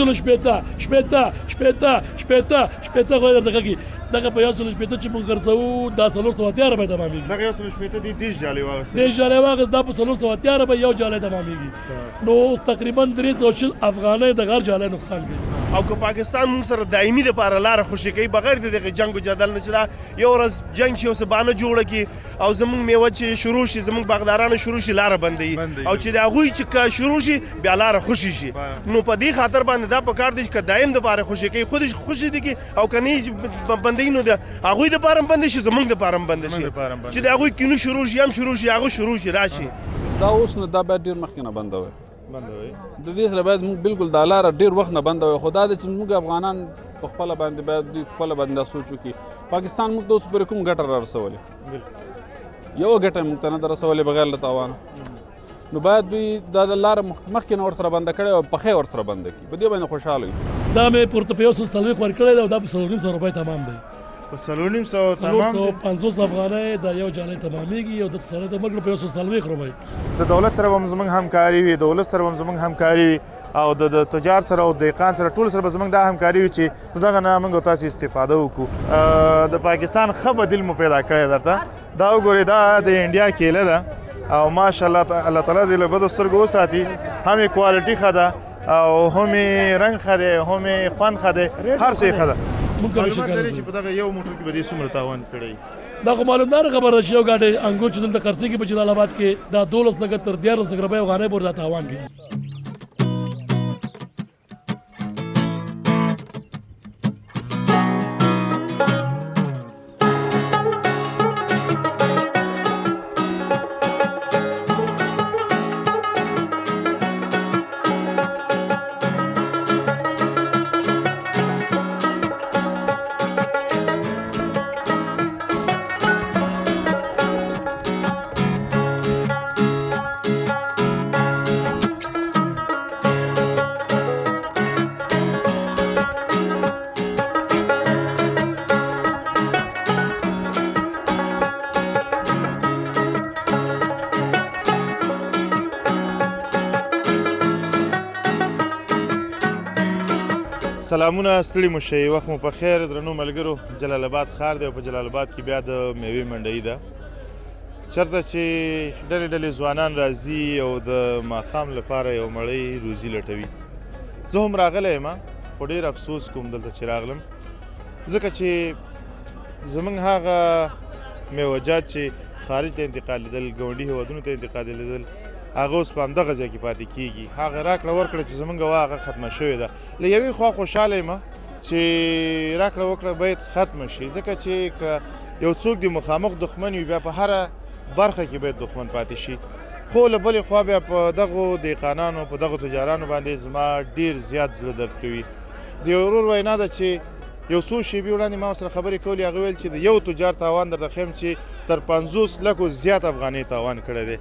سل 60 60 60 60 60 غوړ درته کوي. دغه په 160 چې موږ خرڅوو دا 480 روپۍ تمامېږي. دغه 160 دي 30 جالې واغستې، 30 جالې واغست، دا په 480 روپۍ یو جالې تمامېږي. نو اوس تقریبا 320 افغانۍ د غر جالې نقصان کوي. او که پاکستان موږ سره دایمي دپاره لاره خوشې کوي بغیر د دغه جنګ و جدل نه، چې دا یو ورځ جنګ شي او څه بانه جوړه کړي او زموږ میوه چې شروع شي، زموږ باغدارانو شروع شي، لاره بندوي، او چې د هغوی چې که شروع شي بیا لاره خوشې شي. نو په دې خاطر باندې دا پکار دی چې که دایم دپاره خوشې کوي خود خوشې دي کړي، او که نه بندوي نو د هغوی دپاره هم بنده شي، زموږ دپاره هم بنده شي، چې د هغوی کینو شروع شي هم شروع شي، هغه شروع شي راشي. دا اوس نه دا باید ډېر مخکې نه بنده وای، د دې سره باید موږ بالکل دا لاره ډېر وخت نه بنده وای. خو دا ده چې موږ افغانان په خپله باندې باید دوی خپله باندې دا سوچ وکړي. پاکستان موږ ته اوس پورې کوم ګټه را رسولې؟ یوه ګټه موږ ته نه ده رسولې بغیر له تاوانه. نو باید دوی دا د لاره مخکې نه ورسره بنده کړې او پخې ورسره بنده کړي، په دې باندې خوشحاله یو. دا مې پورته په 140 ورکړی دی او دا په 450 روپۍ تمام دی. په 450 تمام دی، 450 افغانۍ دا یو جالۍ تمامېږي او د سړی ته ورکړو په 140 روپۍ. د دولت سره به هم زموږ همکاري وي، د ولس سره به هم زموږ همکاري وي، او د تجار سره او دهقان سره ټول سره به زموږ دا همکاري وي چې دغه نه موږ تاسو استفاده وکړو. د پاکستان ښه بدیل مو پیدا کړی درته. دا وګورئ، دا د انډیا کیله ده او ماشاءالله الله تعالی دې له بدو سترګو وساتي. هم یې کوالټي ښه ده او هم یې رنګ ښه دی، هم یې خوند ښه دی، هر څه یې ښه ده. موږ معلومات لرئ چې په دغه یو موټر کې به دې څومره تاوان کړی؟ دا خو معلومداره خبره ده چې یو ګاډی انګور چې دلته خرڅېږي په جلال آباد کې دا 12 لکه تر 13 لکه روپۍ افغانۍ پورې دا تاوان کوي. سلامونه، ستړي مو شئ، وخت مو په خیر. درنو ملګرو، جلال آباد ښار دی او په جلال آباد کې بیا د میوې منډۍ ده، چېرته چې ډلې ډلې ځوانان راځي او د ماښام لپاره یو مړۍ روزي لټوي. زه هم راغلی یم، خو ډېر افسوس کوم دلته چې راغلم، ځکه چې زموږ هغه میوهجات چې خارج ته انتقالېدل، ګاونډي هېوادونو ته انتقالېدل، هغه اوس په همدغه ځای کې پاتې کېږي. هغه راکړه ورکړه چې زموږ وه هغه ختمه شوې ده. له یوې خوا خوشحاله یم چې راکړه وکړه باید ختمه شي، ځکه چې که یو څوک د مخامخ دښمن وي بیا په هره برخه کې باید دښمن پاتې شي. خو له بلې خوا بیا په دغو دهقانانو، په دغو تجارانو باندې زما ډیر زیات زړه درد کوي. د یو ورور وینا ده چې یو څو شیبې وړاندې ما ورسره خبرې کولې، هغه ویل چې د یو تجار تاوان درته ښیم چې تر 50 لکو زیات افغانۍ تاوان کړی دی.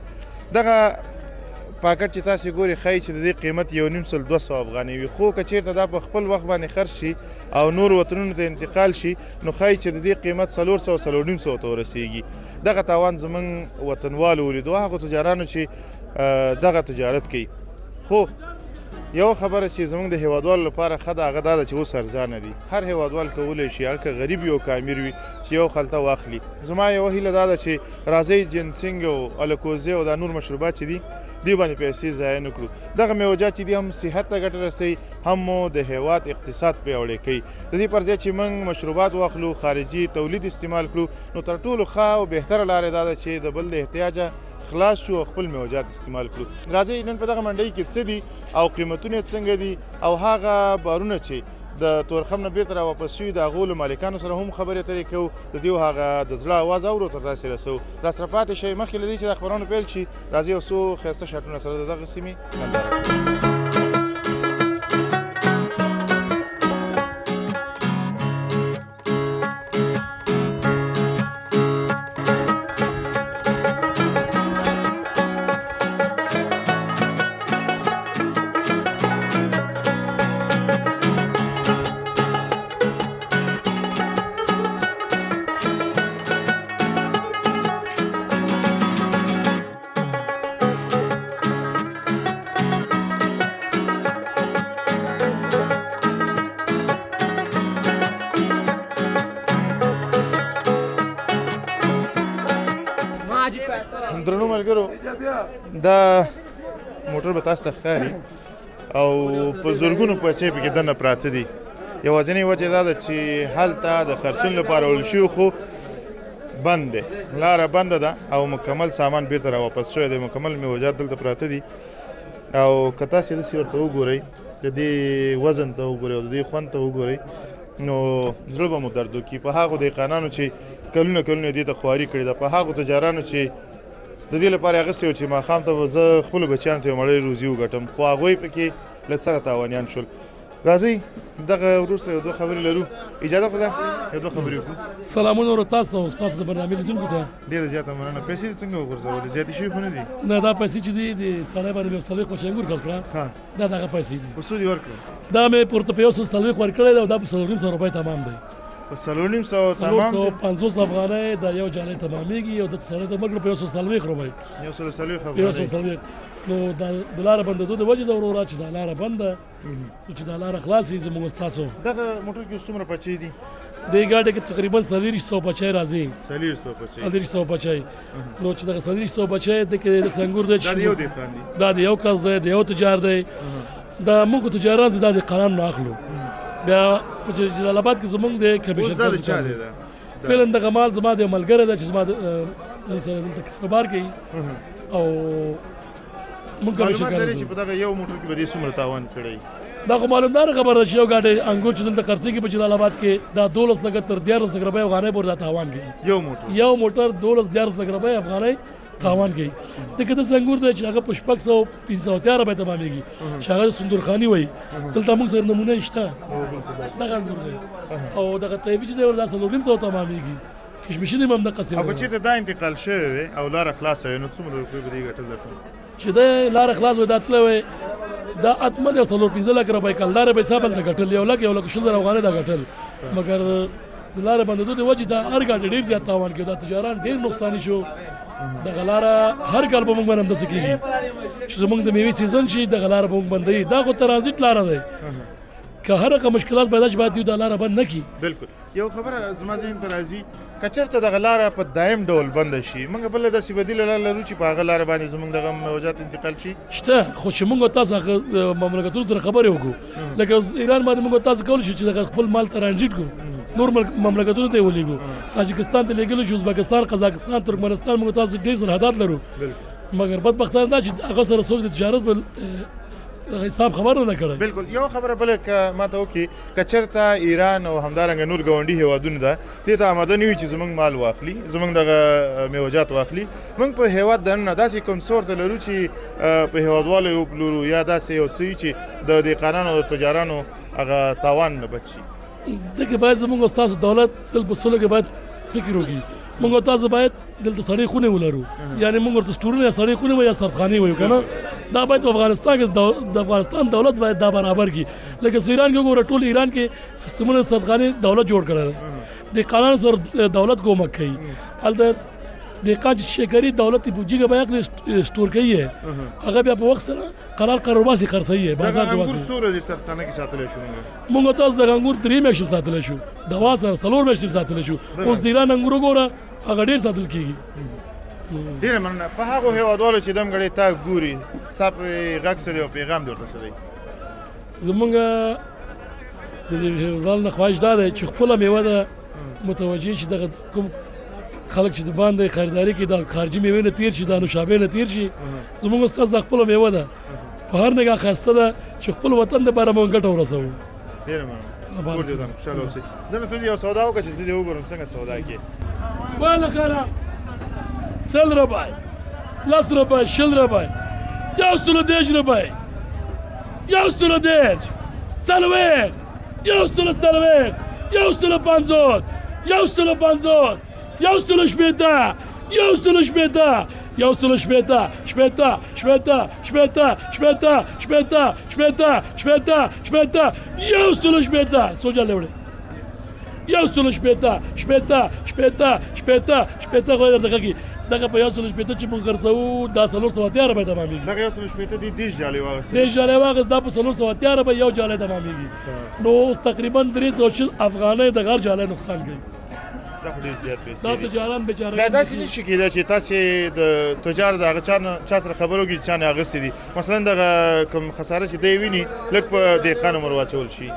دغه پاکټ چې تاسې ګورئ ښایي چې د دې قیمت 150 200 افغانۍ وي، خو که چېرته دا په خپل وخت باندې خرڅ شي او نور وطنونو ته انتقال شي نو ښایي چې د دې قیمت 400 450 ته ورسیږي. دغه تاوان زموږ وطنوالو ولیدو، هغو تجارانو چې دغه تجارت کوي. خو یو خبره چې زموږ د هیوادوالو لپاره ښه ده هغه دا ده چې اوس ارزانه دي، هر هیوادوال کولی شي، هغه که غریب وي او که امیر وي، چې یو خلطه واخلي. زما یوه هیله دا ده چې راځئ جنسینګ او الکوزې او دا نور مشروبات چې دي دې باندې پیسې ضایع نه کړو. دغه میوهجات چې دي هم صحت ته ګټه رسوي، هم مو د هیواد اقتصاد پیاوړی کوي. د دې پر ځای چې موږ مشروبات واخلو، خارجي تولید استعمال کړو، نو تر ټولو ښه او بهتره لاره دا ده چې د بل د احتیاجه خلاص شو او خپل میوهجات استعمال کړو. راځئ نن په دغه منډۍ کې څه دي او قیمتونه یې څنګه دي او هغه بارونه چې د تورخم نه بیرته را واپس شوي د هغو له مالکانو سره هم خبرې اترې کوو، د دې هغه د زړه اواز اورو تر تاسې رسوو. را سره پاتې شئ. مخکې له دې چې دا خپرونه پیل شي راځئ یو څو ښایسته شاټونه سره د دغه سیمې ننداره کړو. ملګرو دا موټر به تاسو ته ښکاري او په زرګونو پچې پکې دننه پراته دي. یوازینۍ وجه دا ده چې هلته د خرڅون لپاره وړل شوي خو بند دی، لاره بنده ده او مکمل سامان بیرته را واپس شوی دی. مکمل میوجات دلته پراته دي او که تاسې داسې ورته وګورئ، د دې وزن ته وګورئ او د دې خوند ته وګورئ نو زړه به مو درد وکړي. په هغو دهقانانو چې کلونه کلونه دې ته خواري کړې ده، په هغو تجارانو چې د دې لپاره یې اخیستې وه چې ماښام ته به زه خپلو بچیانو ته یو مړۍ روزي وګټم، خو هغوی پکې له سره تاوانیان شول. راځئ دغه ورور سره یو دوه خبرې لرو، اجازه خو ده یو دوه خبرې وکړو. سلامونه ورور تاسو او ستاسو د برنامې لیدونکو ته. ډېره زیاته مننه. پیسې دې څنګه وغورځولې؟ زیاتې شوې خو نه دي؟ نه، دا پیسې چې دي د سړی باندې مې یو 40 غوښه انګور خرڅ کړه، دا دغه پیسې دي. په څو دې ورکړل؟ دا مې پورته په 140 ورکړی دی او دا په 450 روپۍ تمام دی. په 450 تمام دی؟ 450 افغانۍ دا یو جالۍ تمامېږي او د سړی ته ورکړه په 140 روپۍ. 140 افغانۍ. 140. نو دا د لاره بندېدو د وجې ده وروره چې دا لاره بنده، نو چې دا لاره خلاص شي زموږ ستاسو. دغه موټر کې څومره پچې دي؟ دې ګاډي کې تقریبا 400 بچی راځي. 400 بچی. 400 بچی. نو چې دغه 400 بچی د کې د سنګور دی، دا د یو دهقان دی، دا د یو کس دی، د یو تجار دی. دا موږ تجاران دا د قانون نه اخلو. بیا په جلال آباد کې زموږ د کمیشن دا د چا دی؟ دا فعلا دغه مال زما د ملګری دی چې زما د سره دلته کاروبار کوي او موږ کمیشن معلومات لري چې په دغه یو موټر کې به دې څومره تاوان کړی؟ دا خو معلومدار خبره ده چې یو ګاډی انګور چې دلته خرڅېږي په جلال آباد کې دا 12 لکه تر 13 لک روپۍ افغانۍ پورې دا تاوان کوي. یو موټر 12 13 لک روپۍ افغانۍ تاوان کوي. دغه داسې انګور دی چې هغه په 685 روپۍ تمامېږي چې هغه سندرخاني وایي. دلته موږ سره نمونه شته، دغه انګور دی او دغه طیفي چې دی دا 450 تمامېږي. کشمشي دی هم دقسې. او که چېرته دا انتقال شوی وي او لاره خلاصه وي نو څومره روپۍ به دې ګټل درته؟ چې دا لاره خلاص وي دا تللی وي دا اتمه دی 4-5 لک روپۍ کلدارې به حساب هلته ګټل، 1 لک 1,20,000 افغانۍ دا ګټل. مګر د لارې بندېدو د وجې دا هر ګاډي ډېر زیات تاوان کوي، دا تجاران ډېر نقصاني شو. دغه لاره هر کال به موږ باندې همداسې کېږي چې زموږ د میوې season شي دغه لاره به موږ بندوي. دا خو ترانزیټ لاره دی، که هر رقم مشکلات پیدا شي باید دوی دا لاره بند نه کړي. بالکل. یو خبره زما ذهن ته راځي، که چېرته دغه لاره په دایم ډول بنده شي موږ بله داسې بدیله لاره لرو چې په هغه لاره باندې زموږ دغه میوجات انتقال شي؟ شته، خو چې موږ تاسو هغه مملکتونو سره خبرې وکړو، لکه ایران باندې موږ تاسو کولی شو چې دغه خپل مال ترانزیټ کړو، نور مملکتونو ته یې ولېږو، تاجکستان ته لېږلی شو، ازبکستان، قزاقستان، ترکمنستان، موږ تاسو ډېر سرحدات لرو. مګر بدبختانه دا چې هغه سره څوک د تجارت په حساب خبر نه کړی. بالکل. یو خبره بله که ما ته وکړي، که چېرته ایران او همدارنګه نور ګاونډي هېوادونه ده دې ته آماده نه وي چې زموږ مال واخلي، زموږ دغه میوجات واخلي، موږ په هېواد دننه داسې کوم څه ورته لرو چې په هېوادوالو یې وپلورو یا داسې یو څه وي چې د دهقانانو او تجارانو هغه تاوان نه بچ شي؟ دغه باید زموږ ستاسو دولت سل په سلو کې باید فکر وکړي. موږ تاسو باید دلته سړې خونې ولرو، یعنی موږ ورته سټورونه یا سړې خونې یا سردخانې وایو که نه، دا باید په افغانستان کې د افغانستان دولت باید دا برابر کړي. لکه ایران کې وګوره، ټول ایران کې سیستمونه سردخانې دولت جوړ کړی دی، دهقانانو سره دولت کومک کوي. هلته دهقان چې شکري دولت یې په جیګه بیا اخلي store کوي یې، هغه بیا په وخت سره قرار قرار وباسي خرڅوي یې بازار کې وباسي. انګور څو ورځې سردخانه کې ساتلی شو موږ؟ موږ تاسو دغه انګور 3 میاشتې ساتلی شو، دوا سره 4 میاشتې ساتلی شو. اوس د ایران انګور وګوره هغه ډېر ساتل کېږي. ډېره مننه. په هغو هېوادوالو چې دم ګړی تا ګوري ستا پرې غږ څه دی او پیغام دې ورته څه دی؟ زموږ د دې هېوادوالو نه خواهش دا دی چې خپله مېوه ده متوجه شي، دغه کوم خلک چې د باندې خریداري کوي دا خارجي مېوې نه تېر شي، دا نوشابې نه تېر شي. زموږ استاد دا خپله مېوه ده په هر نګاه ښایسته ده چې خپل وطن دپاره موږ ګټه ورسوو. ډېره مننه. کور دې ودان، خوشحاله اوسئ. زه نو ته یو سودا وکړه چې زه دې وګورم څنګه سودا کې. واله خیره 100 روپۍ، 10 روپۍ، 20 روپۍ، 130 روپۍ، 130، 40، 140، 150، 150، 160، 160، 160، 60، 60، 60، 60، 60، 60، 60، 60، 160. څو جالې وړې؟ 160، 60، 60، 60، 60. خو درته ښه کړي. دغه په 160 چې موږ خرڅوو دا 480 روپۍ تمامېږي. دغه 160 دې 30 جالې واخیستې؟ 30 جالې واخیست، دا په 480 روپۍ یو جالۍ تمامېږي. نو اوس تقریبا 320 افغانۍ د هر جالۍ نقصان کوي. دا خو ډېر زیات پیسې دا تجاران بیچاره بیا داسې نشي کېدای چې تاسې د تجار د هغه چا نه چا سره خبرو کې چا نه اخیستې دي، مثلا دغه کوم خساره چې دی ویني لږ په دهقان عمر واچول شي.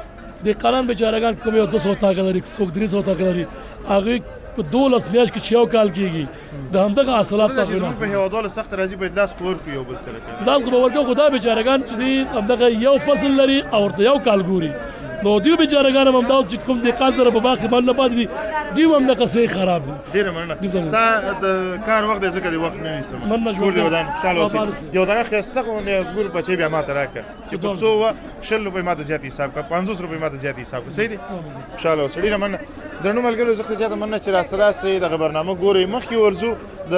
دهقانان بیچارهګان کوم یو 200 تاکه لري، څوک 300 تاکه لري، هغوی په 12 میاشت کې چې یو کال کېږي د همدغه حاصلات چې زموږ په هېوادوالو سخت راځي باید لاس خو ورکړو یو بل سره که لاس خو به ورکړو، خو دا بیچارهګان چې دي همدغه یو فصل لري او ورته یو کال ګوري، نو دوی بیچارهګان هم همدا اوس چې کوم دهقان سره په باغ کې مالونه پاتې دي دوی هم همدغه څه خراب دي. ډېره مننه، ستا د کار وخت دی ځکه د وخت نه نیسم. مننه، کور دې ودان، خوشحاله اوسې. یو دانه ښایسته غوندې انګور بچی بیا ماته راکړه چې په څو وه، 20 روپۍ ماته زیات حساب کړه، 50 روپۍ ماته زیات حساب کړه. صحیح دی، خوشحاله اوسې. ډېره مننه درنو ملګرو، زښته زیاته مننه چې راسره راسئ، دغه برنامه ګورئ. مخکې ورځو د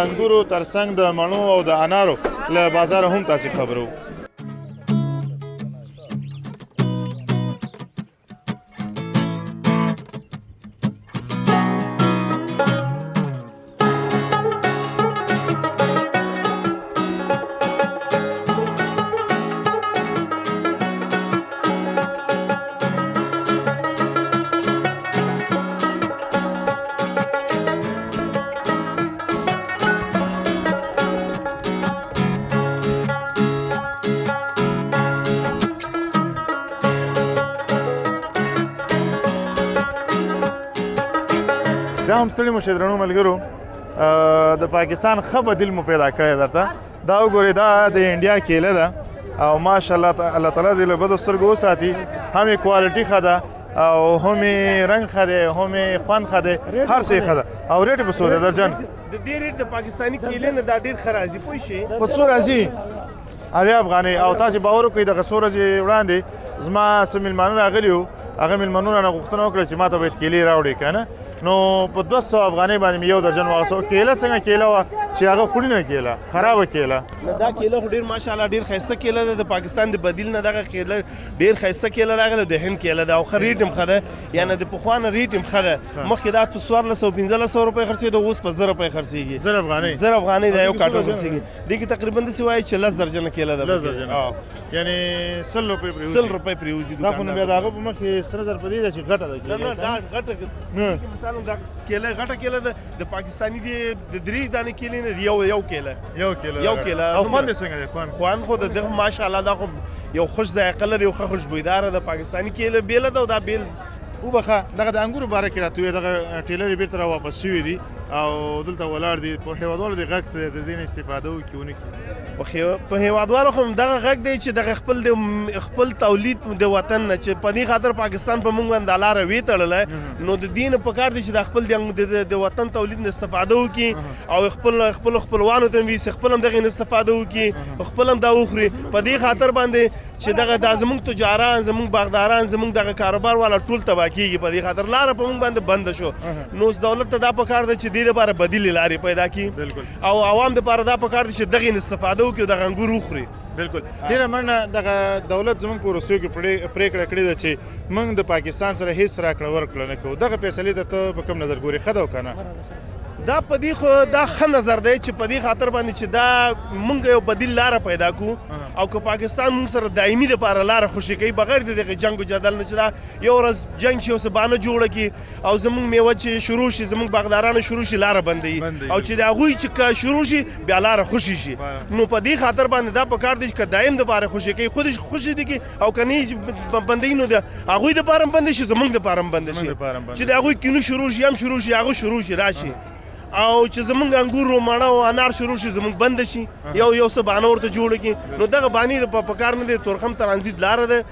انګورو ترڅنګ د مڼو او د انارو له بازاره هم تاسې خبرو. بیا هم ستړي مو شئ درنو ملګرو، د پاکستان ښه بدیل مو پیدا کړی درته. دا وګورئ، دا د انډیا کیله ده او ماشاءالله الله تعالی دې له بدو سترګو وساتي. هم یې کوالټي ښه ده او هم یې رنګ ښه دی، هم یې خوند ښه دی، هر څه یې ښه ده. او ریټ یې په څو دی درجن؟ د دې ریټ د پاکستاني کیلې نه دا ډېر ښه راځي، پوه شئ؟ په څو راځي؟ 70 افغانۍ. او تاسې باور وکړئ دغه څو ورځې وړاندې زما څه مېلمانه راغلي وو، هغه مېلمنو رانه غوښتنه وکړه چې ما ته باید کیلې راوړې که نه، نو په 200 افغانۍ باندې مې یو درجن واخیست. کیله څنګه کیله وه چې هغه خوړینه کیله، خرابه کیله. نه دا کیله خو ډېر ماشاءالله ډېر ښایسته کیله ده، د پاکستان د بدیل نه دغه کیله ډېر ښایسته کیله راغله، د هند کیله ده او ښه ریټ هم ښه ده، یعنې د پخوا نه ریټ هم ښه ده. مخکې دا په 1400 1500 روپۍ خرڅېده، اوس په 1000 روپۍ خرڅېږي. 1000 افغانۍ؟ 1000 افغانۍ دا یو کارټون خرڅېږي. دې کې تقریبا داسې وایي چې 10 درجنه کیله ده. 10 درجنه، یعنې 100 روپۍ پرې 100 روپۍ پرې وځي. دا خو نو بیا د هغه په مخ کې سره زر په دې ده چې غټه ده. نه دا غټه مثلا دا کیله غټه کیله ده، د پاکستاني دی د 3 دانې کیلې نه یو یو کیله، یو کیله، یو کیله. او خوند یې څنګه دی؟ خوند خوند خو د دغه ماشاءالله دا خو یو خوش ذایقه لري، یو ښه خوشبویداره ده. پاکستاني کیله بېله ده او دا بېل. وبخښه، دغه د انګورو باره کې راته ووایه، دغه ټیلر یې بېرته را واپس شوي دي او دلته ولاړ دي، په هېوادوالو دې غږ څه دی، د دې نه استفاده وکړي ونه کړي؟ په هېوادوالو خو دغه غږ دی چې دغه خپل د خپل تولید د وطن نه چې په دې خاطر پاکستان په موږ باندې لاره وی تړلی، نو د دې نه پکار دی چې د خپل د وطن تولید نه استفاده وکړي او خپل خپل خپلوانو ته هم ویسي، خپل هم دغې نه استفاده وکړي، خپل هم دا وخوري. په دې خاطر باندې چې دغه دا زموږ تجاران، زموږ باغداران، زموږ دغه کاروبار والا ټول تباه کېږي. په دې خاطر لاره په موږ باندې بنده شو، نو اوس دولت ته دا پکار ده چې دې لپاره بدیلې لارې پیدا کړي او عوام دپاره دا پکار ده چې دغې نه استفاده وکړي او دغه انګور وخوري. بالکل، ډېره مننه. دغه دولت زموږ په وروستیو کې پرېکړه کړې ده چې موږ د پاکستان سره هیڅ راکړه ورکړه نه کوو. دغه فیصلې ته ته په کوم نظر ګورې، ښه ده او که نه؟ دا په دې خو دا ښه نظر دی چې په دې خاطر باندې چې دا مونږ یو بدیل لاره پیدا کړو او که پاکستان مونږ سره دایمي دپاره لاره خوشې کوي بغیر د دغه جنګ و جدل نه، چې دا یو ورځ جنګ شي او څه بانه جوړه کړي او زمونږ میوه چې شروع شي، زمونږ باغدارانو شروع شي، لاره بندوي او چې د هغوی چې شروع شي بیا لاره خوشې شي. نو په دې خاطر باندې دا پکار دی چې که دایم دپاره خوشې کوي خود خوشې دي کړي او که نه بندوي نو د هغوی دپاره هم بنده شي، زمونږ دپاره هم بنده شي، چې د هغوی کینو شروع شي هم شروع شي، هغه شروع شي راشي، او چې زمونږ انګور او مڼه او انار شروع شي زمونږ بند شي، یو یو څه بانه ورته جوړه کړي. نو دغه بانې په کار نه دی، تورخم ترانزیت لاره ده،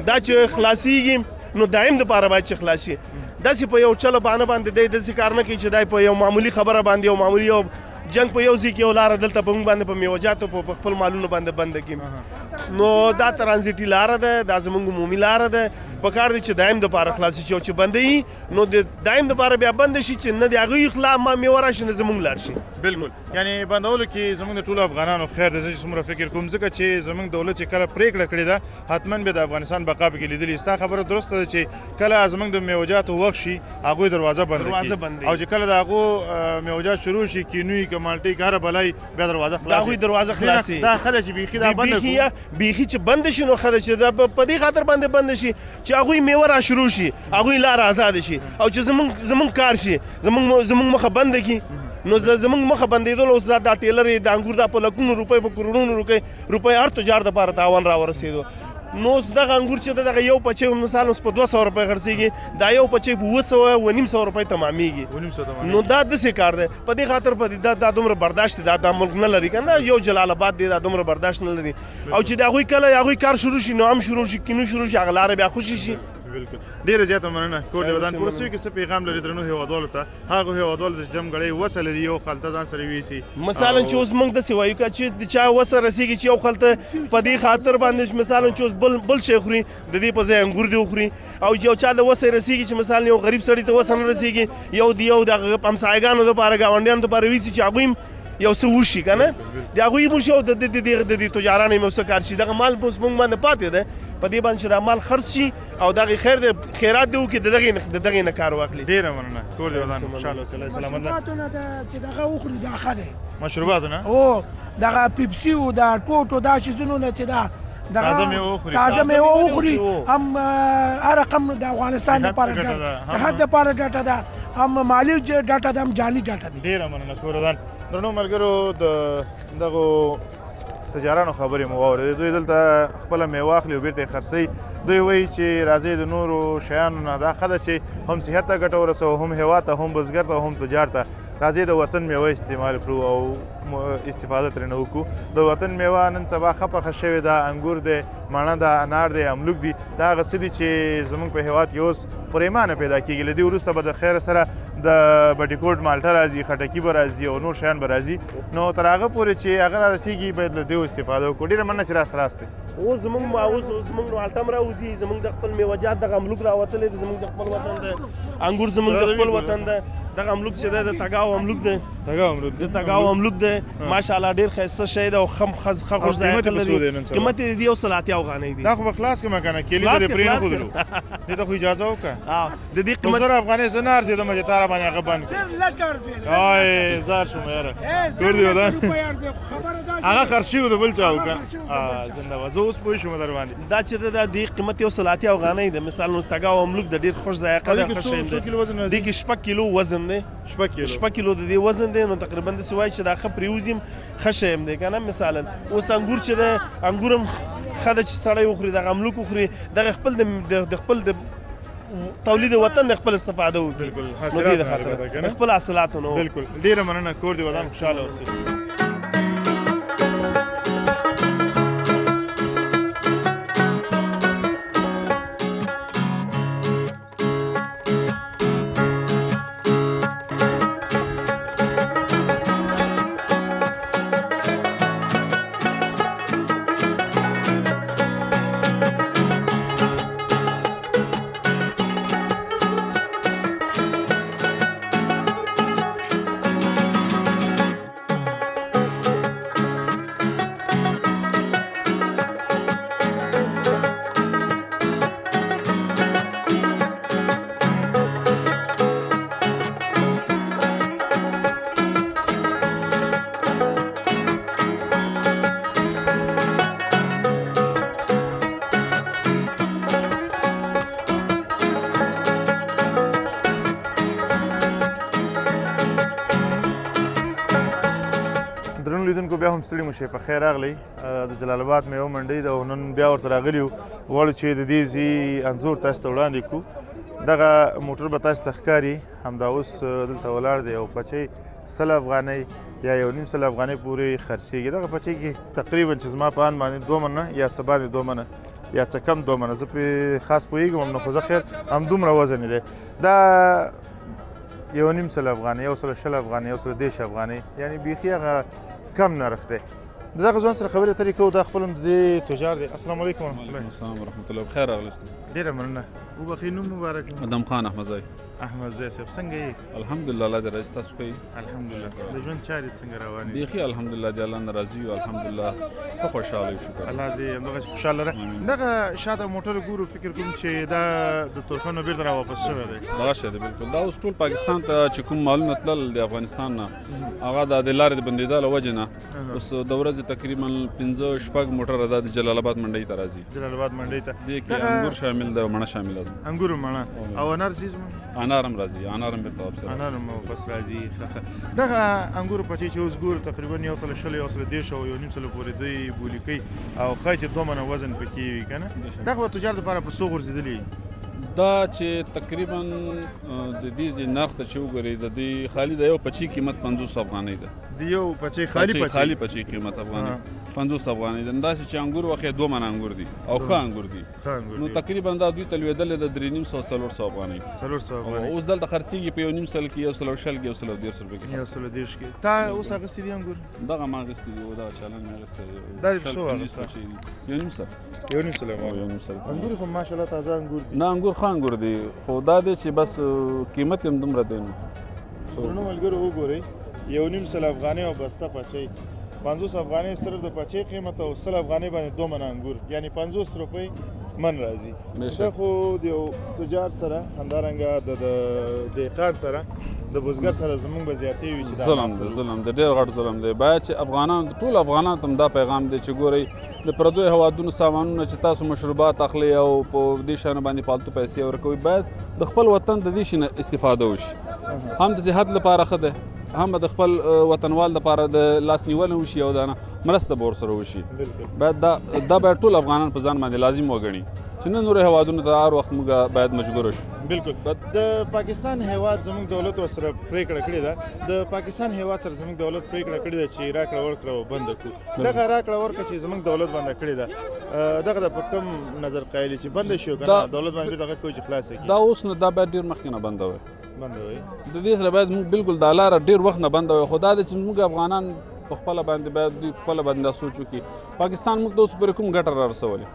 دا چې خلاصیږي نو دایم دپاره باید چې خلاص شي. داسې په یو چله بانه باندې دی داسې کار نه کوي چې دی په یو معمولي خبره باندې یو معمولي یو جنگ په یو ځای کې یو لاره دلته په موږ باندې په میوجاتو په خپل مالونو باندې بنده کړي. نو دا ترانزیټي لاره ده، دا زمونږ عمومي لاره ده، پکار دی چې دایم دپاره خلاص شي او چې بندوي نو د دایم دپاره بیا بند شي چې نه د هغوی میوه راشي نه زمونږ لاړ شي. بالکل، یعنی بندولو کې زمونږ د ټولو افغانانو خیر دی. زه چې څومره فکر کوم، ځکه چې زمونږ دولت چې کله پرېکړه کړې ده حتما به د افغانستان بقا پکې لیدلې. ستا خبره درسته ده چې کله زمونږ د میوجاتو وخت شي هغوی دروازه بنده کړي او چې کله د هغو میوجات شروع شي کینوي که که مالټې که هره بلای بیا دروازه خلاصه، هغوی دروازه خلاصې. دا ښه ده چې بیخي دا بنده کړو، بیخي چې بند شي نو ښه ده چې دا په دې خاطر باندې بند شي چې هغوی میوه را شروع شي، هغوی لاره ازاده شي، او چې زمونږ کار شي، زمونږ مخه بنده کړي. نو زمونږ مخه بندېدل اوس دا ټیلر د انګور دا په لکونو روپۍ، په کروړونو روپۍ هر تجار دپاره تاوان راورسېدو. نو اوس دغه انګور چې دغه یو پچې مثال اوس په 200 روپۍ خرڅېږي، دا یو پچې په 700 750 روپۍ تمامېږي. نو دا داسې کار دی، په دې خاطر په دا دومره برداشت دا دا ملک نه لري که نه، یو جلال آباد دی دا دومره برداشت نه لري. او چې د هغوی کله هغوی کار شروع شي نو هم شروع شي، کینو شروع شي، هغه لاره بیا خوشې شي. بالکل ډیره زیاته مننه. کور دې ودان. پرسیو کې څه پیغام لري درنو هیوادوالو ته، هغه هیوادوالو ته چې جم ګړی وسه لري یو خلته ځان سره ویسي؟ مثلا چې اوس موږ داسې وایو که چې د چا وسه رسېږي چې یو خلته په دې خاطر باندې مثلا چې اوس بل شی خوري، د دې په ځای انګور دې وخوري. او یو چا د وسه رسېږي چې مثلا یو غریب سړي ته وسه نه رسېږي، یو د یو د همسایګانو دپاره ګاونډیانو دپاره ویسي چې هغوی یو څه وشي که نه، د هغوی وشي او د دې تجارانو یې یو څه کار شي. دغه مال اوس موږ باندې پاتې دی، په دې باندې چې دا مال خرڅ شي او دغه خیر دی، خیرات دی وکړي، د دغې نه کار واخلي. ډېره مننه. کور دې ودان. خوشحاله اوسئ. الله سلامت. مشروباتو نه چې دغه وخوري دا ښه دی. مشروباتو نه؟ هو، دغه پیپسي او دا ټوټو دا شیزونو نه چې دا تازه میوه وخوري، تازه میوه وخوري، هم هر رقم د افغانستان لپاره صحت لپاره ګټه ده، هم مالي ګټه ده، هم جاني ګټه ده. ډېره مننه. کور ودان. درنو ملګرو، د دغو تجارانو خبرې مو واورېدې. دوی دلته خپله میوه اخلي او بېرته یې خرڅوي. دوی وایي چې راځئ د نورو شیانو نه دا ښه ده چې هم صحت ته ګټه ورسوو، هم هېواد ته، هم بزګر ته، هم تجار ته. راځئ د وطن میوه استعمال کړو او استفاده ترېنه وکړو. د وطن میوه نن سبا ښه پخه شوې ده، انګور دی، مڼه ده، انار دی، املوک دي. دا هغه څه دي چې زموږ په هېواد کې اوس پرېمانه پیدا کېږي. له دې وروسته به د خیر سره د بټیکوټ مالټه راځي، خټکي به راځي او نور شیان به راځي. نو تر هغه پورې چې هغه را رسېږي باید له دې استفاده وکړو. ډېره مننه چې راسره راستئ. اوس زموږ مالټه هم راوځي، زموږ د خپل میوهجات دغه املوک راوتلی دی، زموږ د خپل وطن دی، انګور زموږ د خپل وطن دی. دغه املوک چې دی د تګاو املوک دی، د تګاو املوک دی، ماشاءالله ډېر ښایسته شی دی او ښه خوش ذایقه لري. قیمت یې د 180 افغانۍ دی. دا خو به خلاص کړم که نه، کیلي به دې پرې نه ښودلو. دې ته خو اجازه وکړه. د دې قیمت 1000 افغانۍ زه نه ارزېدم چې تا راباندې هغه بند کړم. آی زار شوم یاره. کور دې ودان. هغه خرڅ شوی د بل چا وکړه. زنده باد. زه اوس پوه شوم در باندې. دا چې ده د دې قیمت 180 افغانۍ دی. مثلا اوس تګاو املوک د ډېر خوش ذایقه ده، ښه شی دی. دې کې 6 کیلو وزن دی، 6 کیلو د دې وزن دی. نو تقریبا داسې وایي چې دا ښه پرېوځي، ښه شی هم دی که نه. مثلا اوس انګور چې دی، انګور هم ښه ده چې سړی وخوري، دغه املوک وخوري، دغه خپل د خپل د تولید وطن د خپل استفاده وکړي. بالکل، حاصلات خپل حاصلاتو. نو بالکل ډېره مننه. کور دې ودان. خوشحاله اوسئ. لیدونکو بیا هم ستړي مو شئ، په خیر راغلی. د جلال آباد میوه منډۍ ده او نن بیا ورته راغلي یو. غواړو چې د دې ځای انځور تاسو ته وړاندې کړو. دغه موټر به تاسو ته ښکاري، همدا اوس دلته ولاړ دی او پچۍ 100 افغانۍ یا 1.5 افغانۍ پورې خرڅېږي. دغه پچۍ کې تقریبا چې زما په اند باندې 2 منه یا څه باندې 2 منه یا څه کم 2 منه، زه پرې خاص پوهېږم هم نه، خو زه خیر همدومره وزن دی. دا 1.5 افغانۍ، 120 افغانۍ، 130 افغانۍ، یعنې بیخي هغه کم نرخ دی. دغه ځوان سره خبرې اترې کوو، دا خپل هم د دې تجار دی. السلام علیکم ورحمت الله. السلام ورحمت الله. بخیر راغلی. ډېره مننه. وبخښئ، نوم مبارک مو؟ ادم خان احمدزی. احمدزی صاحب، څنګه یې؟ الحمدلله، الله دې راضي، تاسو ښه یې؟ الحمدلله. د ژوند چارې څنګه روانې دي؟ بیخي الحمدلله، د الله نه راضي یو، الحمدلله، ښه خوشحاله یو، شکر. الله دې همدغسې خوشحاله لره. دغه شاته موټر ګورو، فکر کوم چې دا د تورخم نه بېرته را واپس شوی دی. دغه شی دی بالکل. دا اوس ټول پاکستان ته چې کوم مالونه تلل د افغانستان نه، هغه د لارې د بندېدا له وجې نه اوس د ورځې تقریبا 5 شپږ موټر دا د جلال آباد منډۍ ته راځي. جلال آباد منډۍ ته. دې کې انګور شامل ده، مڼه شامل ده. انګور، مڼه او انار څه؟ انار هم راځي، انار هم بیرته واپس راځي. انار هم واپس راځي. ښه ښه. دغه انګور پچې چې اوس ګورو، تقریبا 120، 130 او 150 پورې دوی بولي کوي، او ښایي چې 2 منه وزن پکې وي که نه؟ دغه تجار دپاره په څو غورځېدلي؟ دا چې تقریبا د دې ځای نرخ ته چې وګورئ، د دې خالي د یو پچې قیمت 50 افغانۍ ده. د یو پچې خالي پچې؟ خالي پچې قیمت افغانۍ 50 افغانۍ ده. داسې چې انګور واخلې، 2 منه انګور دي او ښه انګور دي، نو تقریبا دا دوی ته لوېدلې ده 350، 400 افغانۍ. 400 افغانۍ. اوس دلته خرڅېږي په 150 کې، 120 کې، 130 روپۍ کې. 130 کې. تا اوس اخیستي دي انګور؟ دغه ما اخیستي دي، دغه چالان مې اخیستی دی. دا دې څو اخیسته؟ 150. 150. 150. انګور خو ماشاءالله تازه انګور دي. نه، انګور ښه انګور دي، خو دا دی چې بس قیمت یې هم دومره دی. نو درنو ملګرو، وګورئ، 150 افغانۍ او بسته پچۍ، 50 افغانۍ صرف د پچې قیمت او 100 افغانۍ باندې 2 منه انګور، یعنی 50 روپۍ من راځي. دا خو د یو تجار سره، همدارنګه د دهقان سره، د بزګر سره زمونږ به زیاتې وي چې ظلم دی، ظلم دی، ډېر غټ ظلم دی. باید چې افغانان، ټول افغانان ته دا پیغام دی چې ګورئ، د پردیو هوادونو سامانونه چې تاسو مشروبات اخلئ او په دې شیانو باندې پالتو پیسې ورکوئ، باید د خپل وطن د دې شي نه استفاده وشي. هم د صحت لپاره ښه دی، هم د خپل وطنوال لپاره د لاس نیونه وشي او دا نه مرسته به ورسره وشي. باید دا باید ټول افغانان په ځان باندې لازم وګڼي چې نه نورو هوادونو ته هر وخت موږ باید مجبور شو. بالکل. د پاکستان هیواد زموږ دولت ورسره پریکړه کړې ده، د پاکستان هیواد سره زموږ دولت پریکړه کړې ده چې راکړه ورکړه بنده کړو. دغه راکړه ورکړه چې زموږ دولت بنده کړې ده، دغه د په کوم نظر قایل چې بنده شي او کنه دولت باندې دغه کوی چې خلاص کړي؟ دا اوس نه، دا باید ډیر مخکې نه بنده وای. بنده وای. د دې سره باید موږ بالکل دا لاره ډیر وخت نه بنده وای، خو دا چې موږ افغانان په خپله باندې باید دوی په خپله باندې دا سوچ وکړي. پاکستان موږ ته اوس پورې کوم ګټه را رسولې؟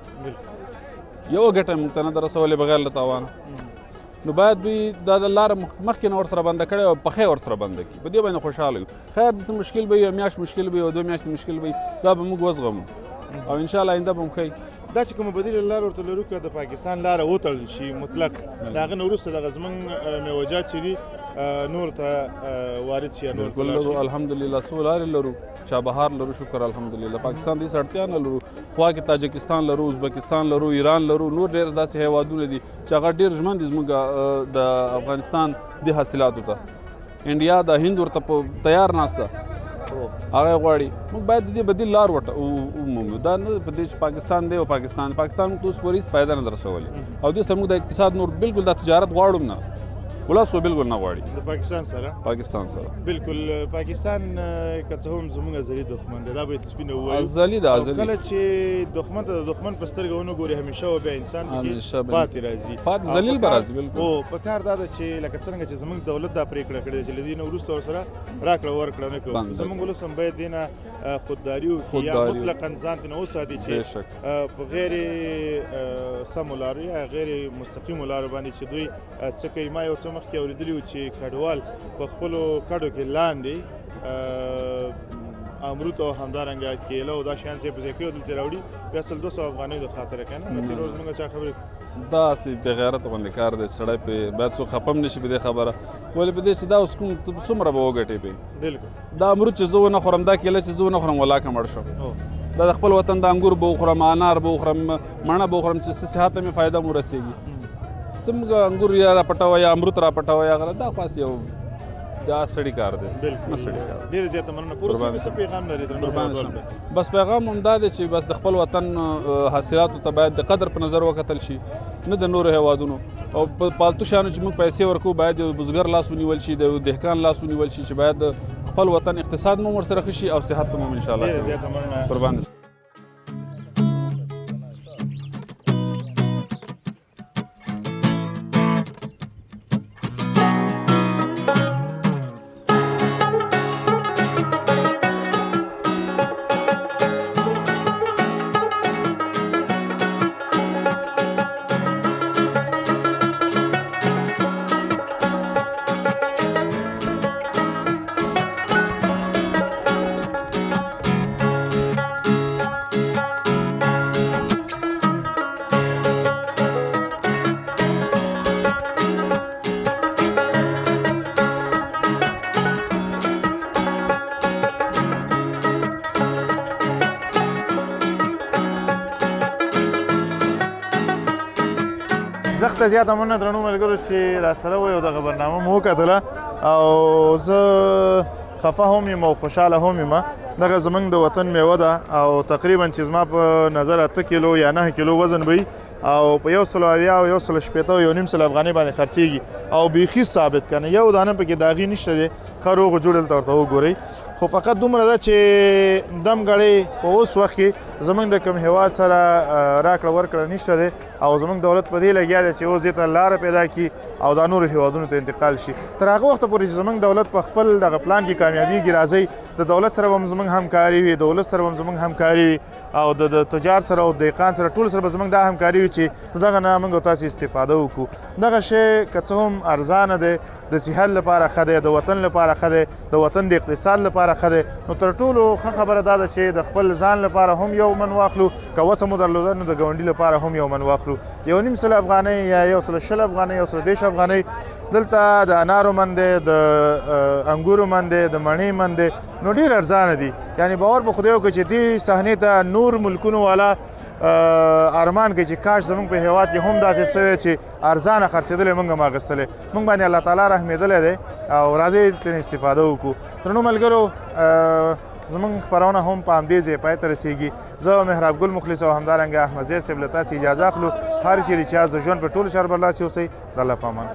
یو ګټه موږ ته نه ده رسولې بغیر له تاوانه. نو باید دوی دا د لاره مخکې نه ورسره بنده کړې او په خیر ورسره بنده کړي، په دې باندې خوشحاله یو. خیر د څه مشکل به وي، یو میاشت مشکل به وي او 2 میاشتې مشکل به وي، دا به موږ وزغمو او انشاءالله آینده به هم ښه وي. داسې کومه بدیله لار ورته لرو که د پاکستان لاره وتړل شي مطلق، د هغه نه وروسته دغه زمونږ میوجات چې دي نور ته وارد شي یا نور ته بالکل لاړ لرو. شي؟ الحمدلله، څو لارې لرو، چابهار لرو، شکر الحمدلله. پاکستان دې اړتیا نه لرو. خوا کې تاجکستان لرو، ازبکستان لرو، ایران لرو، نور ډېر داسې هیوادونه دي چې هغه ډېر ژمن دي زموږ د افغانستان د حاصلاتو ته. انډیا د هند ورته په تیار ناست ده، هغه غواړي. موږ باید د دې بدیل لار ورته ومومو. دا نه په دې چې پاکستان دی او پاکستان موږ ته اوس پورې هېڅ فایده نه ده رسولې او دې سره موږ د اقتصاد نور بالکل د تجارت غواړو نه، ولس خو بالکل نه غواړي. د پاکستان سره. پاکستان سره. بالکل. پاکستان که څه هم زمونږ ازلي دښمن دی، دا باید سپینه ووایو. ازلي ده. او ازلي. کله چې دښمن ته د دښمن په سترګه ونه ګوري، همیشه و بیا انسان پکې همیشه پاتې راځي. پاتې او ذلیل به په راځي، بالکل. او په کار دا ده چې لکه څنګه چې زمونږ دولت دا پرېکړه کړې ده چې له دې نه وروسته ورسره راکړه ورکړه نه کوو، بنده زمونږ ولس هم باید دې نه خودداري وکړي یا خودداري. مطلقاً ځان ترې نه وساتي چې بېشک. په غیر سمو لارو یا غیر مستقیمو لارو باندې چې دوی څه کوي. ما یو څه مخکې اورېدلي وو چې کډوال په خپلو کډو کې لاندې امروت او همدارنګه کیله او دا شیان ځای په ځای کوي او دلته راوړي بیا 100، 200 افغانیو د خاطره، که نه نو تېره ورځ موږ چا خبرې داسې بې غیرت غوندې کار دی چې سړی پې باید څوک خفه هم نه شي په دې خبره، ولې په دې چې دا اوس کوم څومره به وګټې پې؟ دا امروت چې زه ونه خورم، دا کیله چې زه ونه خورم، ولاکه مړ شم. دا د خپل وطن د انګور به وخورم، انار به وخورم، مڼه به وخورم چې څه صحت ته مې فایده هم ورسېږي. څه موږ انګور یا را پټوه یا امروت را پټوه یا غله، دا خو هسې یو دا سړي کار دی. نه سړي کار. ډېره زیاته مننه. پوره قربان څه پیغام لري درنو قربان هېوادوالو شم. ته؟ بس پیغام هم دا دی چې بس د خپل وطن حاصلاتو ته باید د قدر په نظر وکتل شي، نه د نورو هیوادونو. او په پالتو شیانو چې موږ پیسې ورکوو، باید یو بزګر لاس ونیول شي، د یو دهقان لاس ونیول شي، چې باید د خپل وطن اقتصاد مو ورسره ښه شي او صحت مو ان شاء الله. ډېره زیاته مننه. قربان شم. زخته زیاته مننه درنو ملګرو چې را سره وئ او دغه برنامه مو وکتله، او زه خفه هم یم او خوشحاله هم یم. دغه زمونږ د وطن میوه ده او تقریبا چې زما په نظر 8 کیلو یا 9 کیلو وزن به وي او په 170 او 160 او 1.5 افغانۍ باندې خرڅېږي او بیخي ثابت که نه یو دانه پکې داغي نشته دی. ښه روغ جوړ دلته ورته وګورئ. خو فقط دومره ده چې دم ګړۍ په اوس وخت کې زمونږ د کوم هیواد سره راکړه ورکړه نشته دی او زمونږ دولت په دې لګیا دی چې اوس دې ته لاره پیدا کړي او دا نورو هیوادونو ته انتقال شي. تر هغه وخته پورې چې زمونږ دولت په خپل دغه پلان کې کامیابیږي، راځئ د دولت سره به هم زمونږ همکاري وي، د ولس سره به هم زمونږ همکاري وي او د تجار سره او دهقان سره ټول سره به زمونږ دا همکاري وي چې دغه نه موږ تاسو استفاده وکړو. دغه شی که څه هم ارزانه دی، د صحت لپاره ښه دی، د وطن لپاره ښه دی، د وطن د اقتصاد لپاره ښه دی، نو تر ټولو ښه خبره دا ده چې د خپل ځان لپاره هم یو من واخلو، که وسه مو درلوده نو د ګاونډي لپاره هم یو من واخلو. 1.5 افغانۍ یا 120 افغانۍ، 130 افغانۍ دلته د انارو من دی، د انګورو من دی، د مڼې من دی، نو ډېر ارزانه دي. یعنې باور په خدای وکړئ چې دې صحنې ته نور ملکونو والا ارمان کوي چې کاش زمونږ په هیواد کې هم داسې سوی چې ارزانه خرڅېدلی موږ هم اخیستلی. موږ باندې الله تعالی رحمېدلی دی او راځئ ترې استفاده وکړو. درنو ملګرو، زمونږ خپرونه هم په همدې ځای پای ته رسېږي. زه محراب ګل مخلص او همدارنګه احمدزی صاحب له تاسې اجازه اخلو. هر چیرې چې یاست د ژوند په ټولو چارو برلاسي اوسئ. د الله په امان.